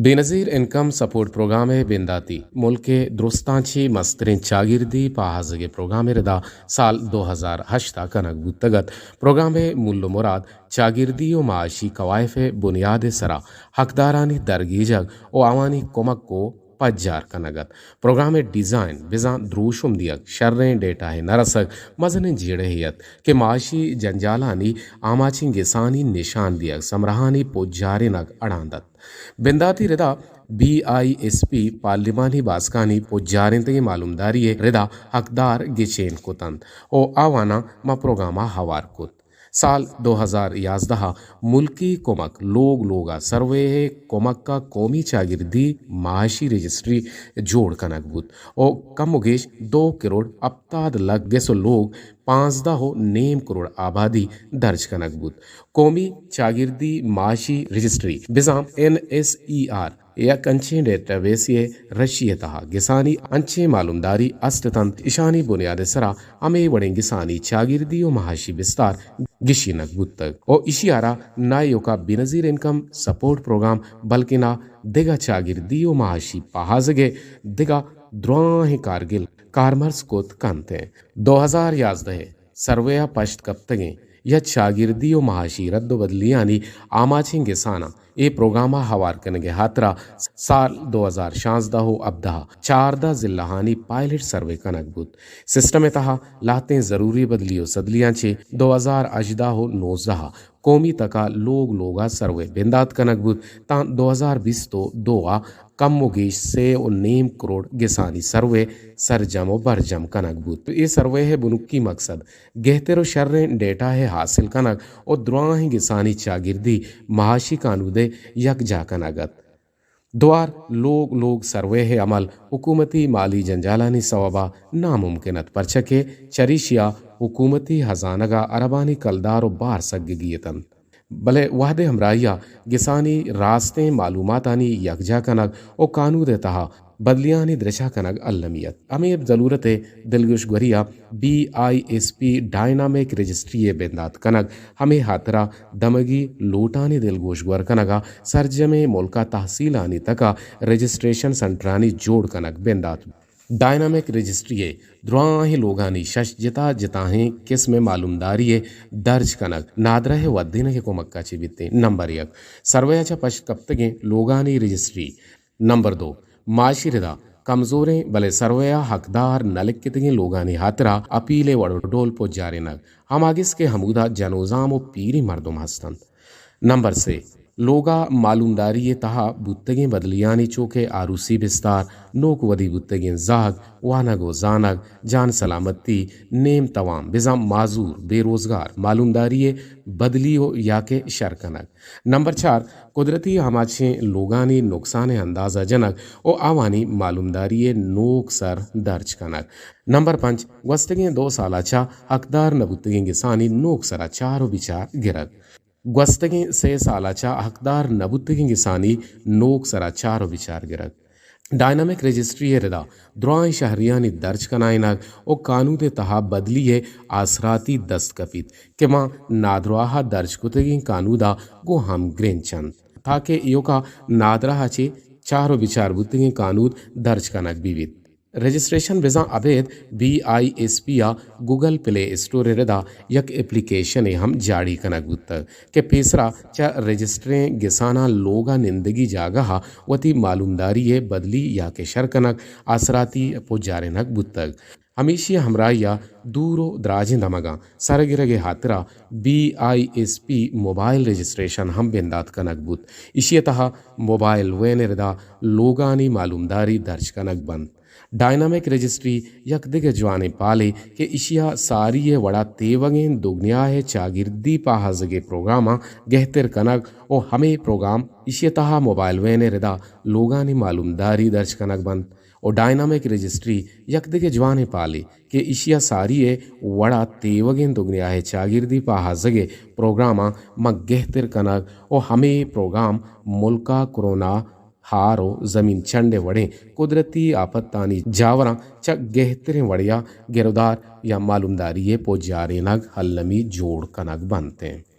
Benazir income support programme ءِ بنداتی ملک ءِ درستاں چہ مستریں چاگردی پہازگ ءِ پروگرام ءِ ردا سال دو ہزار ہشت ءَ کنگ بوتگ ات۔ پروگرام ءِ مول ءُ مراد چاگردی ءُ معاشی کوائف ءِ بنیاد ءِ سرا حقدارانی درگیجگ ءُ آوانی کمک ءُ پجار کنگ ات۔ پروگرام ءِ ڈیزائن بزاں دروشم دیگ، شریں ڈیٹا ءِ نہ رسگ، مزنیں جیڑہے ات کہ معاشی جنجالانی آماچیں گسانی نشان دیگ، سمرہانی پجارینگ اڑاند ات۔ بنداتی ردا بی آئی ایس پی پارلیمانی باسکانی پجارینتگیں معلومداری ءِ ردا حقدار گچین کت انت ءُ آواناں ماں پروگرام ءَ ہوار کت۔ سال دو ہزار یازدہ ءَ ملکی کمک لوگ لوگ ءَ سروے ءِ کمک ءَ قومی چاگردی معاشی رجسٹری جوڑ کنگ بوت ءُ کم ءُ گیش دو کروڑ ہپتاد لکھ گس ءُ لوگ، پانزدہ ءُ نیم کروڑ آبادی درج کنگ بوت۔ قومی چاگردی معاشی رجسٹری بزاں این ایس ای آر یک انچیں ڈیٹا بیسے ءِ رشی ءِ تہا گسانی انچیں معلومداری است اتنت، اشانی بنیاد ءِ سرا ہمے وڑیں گسانی چاگردی ءُ معاشی بستار گیشینگ بوتگ ءُ ایشی ءَ را نہ ایوکا بینظیر انکم سپورٹ پروگرام بلکنا دگہ چاگردی ءُ معاشی پہازگ ءِ دگہ دراہیں کارگل کارمرز کت کنت۔ دو ہزار یازدہ ءِ سروے ءَ پشت کپتگیں یا چاگردی ءُ معاشی رد ءُ بدلیانی آماچیں گساناں اے پروگرام ءَ ہوار کنگ ءِ ہاترا سال دو ہزار شانزدہ ءُ ہبدہ ءَ چاردہ ضلعانی پائلٹ سروے کنگ بوت۔ سسٹم ءِ تہا لہتیں ضروری بدلی ءُ سدلیاں چہ دو ہزار ہژدہ ءُ نوزدہ ءَ قومی تک ءَ لوگ لوگ ءَ سروے بندات کنگ بوت تاں دو ہزار بیست ءُ دو ءَ کم ءُ گیش سے ءُ نیم کروڑ گسانی سروے سرجم ءُ برجم کنگ بوت۔ اے سروے ءِ بنکی مقصد گہتر ءُ شریں ڈیٹا ءِ حاصل کنگ ءُ دراہیں گسانی چاگردی معاشی کانود ءِ یکجاہ کنگ ات۔ دوار لوگ لوگ سروے ءِ عمل حکومتی مالی جنجالانی سوب ءَ ناممکن ات، پرچا کہ چریشی ءَ حکومتی ہزانگ ءَ اربانی کلدار ءُ بار سگگی اتنت۔ بلے وہد ءِ ہمراہی ءَ گسانی راستیں معلوماتانی یکجاہ کنگ ءُ کانود ءِ تہا بدلیانی درچہ کنگ المی ات۔ ہمے ضلورت ءِ دلگوش گوری ءَ B I S P dynamic registry ءِ بندات کنگ، ہمے ہاترا دمگی لوٹانی دلگوش گور کنگ ءَ سرجمیں ملک ءَ تحصیلانی تک ءَ رجسٹریشن سنٹرانی جوڑ کنگ بندات۔ ڈائنامک رجسٹری ءِ دراہیں لوگانی شش جتا جتاہیں قسم ءِ معلومداری ءِ درج کنگ نادراہ ءِ ودینگ ءِ کمک ءَ چہ بیتیں۔ نمبر یک، سروے ءَ چہ پشت کپتگیں لوگانی رجسٹری۔ نمبر دو، معاشی ردا کمزوریں بلے سروے ءَ حقدار نہ لکتگیں لوگانی ہاترا اپیل ءِ وڑ ءُ ڈول پجارینگ، ہماگس کہ ہمودا جنوزام ءُ پیریں مردم ہست انت۔ نمبر سے، لوگ ءَ معلومداری ءِ تہا بوتگیں بدلیانی چو کہ آروسی بستار، نوک ودی بوتگیں زہگ، وانگ ءُ زانگ، جان سلامتی، نیم توام، بزاں معذور، بے روزگار، معلومداری ءِ بدلی ءُ یا کہ شر کنگ۔ نمبر چار، قدرتی آماچیں لوگانی نقصان ءِ اندازہ جنگ ءُ آوانی معلومداری ءِ نوک سر درج کنگ۔ نمبر پنچ، گوستگیں دو سال ءَ چہ حقدار نہ بوتگیں گسانی نوک سر ءَ چار ءُ بچار گرگ۔ گوستگیں سے سال ءَ چہ حقدار نہ بوتگیں گسانی نوک سر ءَ چار ءُ بچار گرگ۔ ڈائنامک رجسٹری ءِ ردا دراہیں شہریانی درج کنائینگ ءُ کانود ءِ تہا بدلی ءِ آسراتی دست کپیت کہ ماں نادراہ ءَ درج کتگیں کانود ءَ گوں ہمگرنچ انت، تاکہ ایوک ءَ نادراہ ءَ چہ چار ءُ بچار بوتگیں کانود درج کنگ بہ بیت۔ رجسٹریشن بزاں ابید بی آئی ایس پی ءَ گوگل پلے اسٹور ءِ ردا یک اپلیکیشنے ہم جاڑی کنگ بوتگ کہ پیسرا چہ رجسٹریں گساناں لوگ ءَ نندگی جاگہ ءَ وتی معلومداری ءِ بدلی یا کہ شر کنگ آسراتی پجارینگ بوتگ۔ ہمیشی ءِ ہمراہی ءَ دور ءُ دراجیں دمگاں سرگرگ ءِ ہاترا B I S P mobile registration ہم بندات کنگ بوت۔ ایشی ءِ تہا موبائل وین ءِ ردا لوگانی معلومداری درج کنگ بنت۔ ڈائنامک رجسٹری یک دگہ جوانیں پالے کہ ایشی ءَ ساری ءِ وڑا تیوگیں دگنیا ءِ چاگردی پہازگ ءِ پروگراماں گہتر کنگ ءُ ہمے پروگرام ایشی ءِ تہا موبائل وین ءِ ردا لوگانی معلومداری درج کنگ بنت ءُ ڈائنامک رجسٹری یک دگہ جوانیں پالے کہ ایشی ءَ ساری ءِ وڑا تیوگیں دگنیا ءِ چاگردی پہازگ ءِ پروگراماں ماں گہتر کنگ ءُ ہمے پروگرام ملک ءَ کرونا ہار ءُ زمین چنڈ ءِ وڑیں قدرتی آپتانی جاوراں چہ گہتریں وڑے ءَ گرودار یا معلومداری ءِ پجارینگ المی جوڑ کنگ بنت انت۔